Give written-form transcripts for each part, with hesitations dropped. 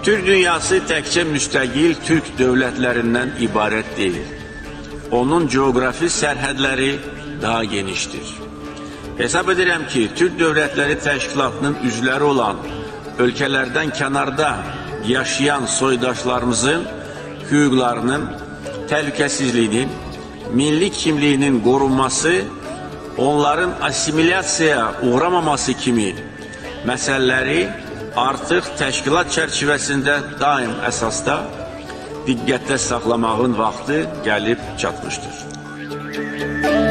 Türk dünyası təkcə müstəqil Türk dövlətlərindən ibarət deyil. Onun coğrafi sərhədləri daha genişdir. Hesab edirəm ki, Türk Dövlətləri Təşkilatının üzvləri olan ölkələrdən kənarda yaşayan soydaşlarımızın hüquqlarının, təhlükəsizliyinin, milli kimliyinin qorunması, onların assimilyasiyaya uğramaması kimi məsələləri artıq təşkilat çərçivəsində daim əsasda diqqətdə saxlamağın vaxtı gəlib çatmışdır. We'll be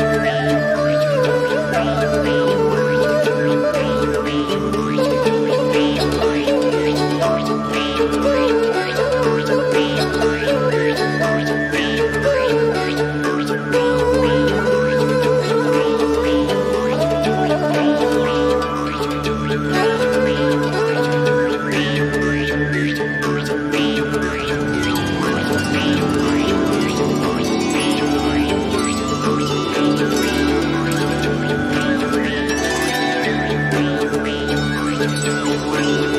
right back.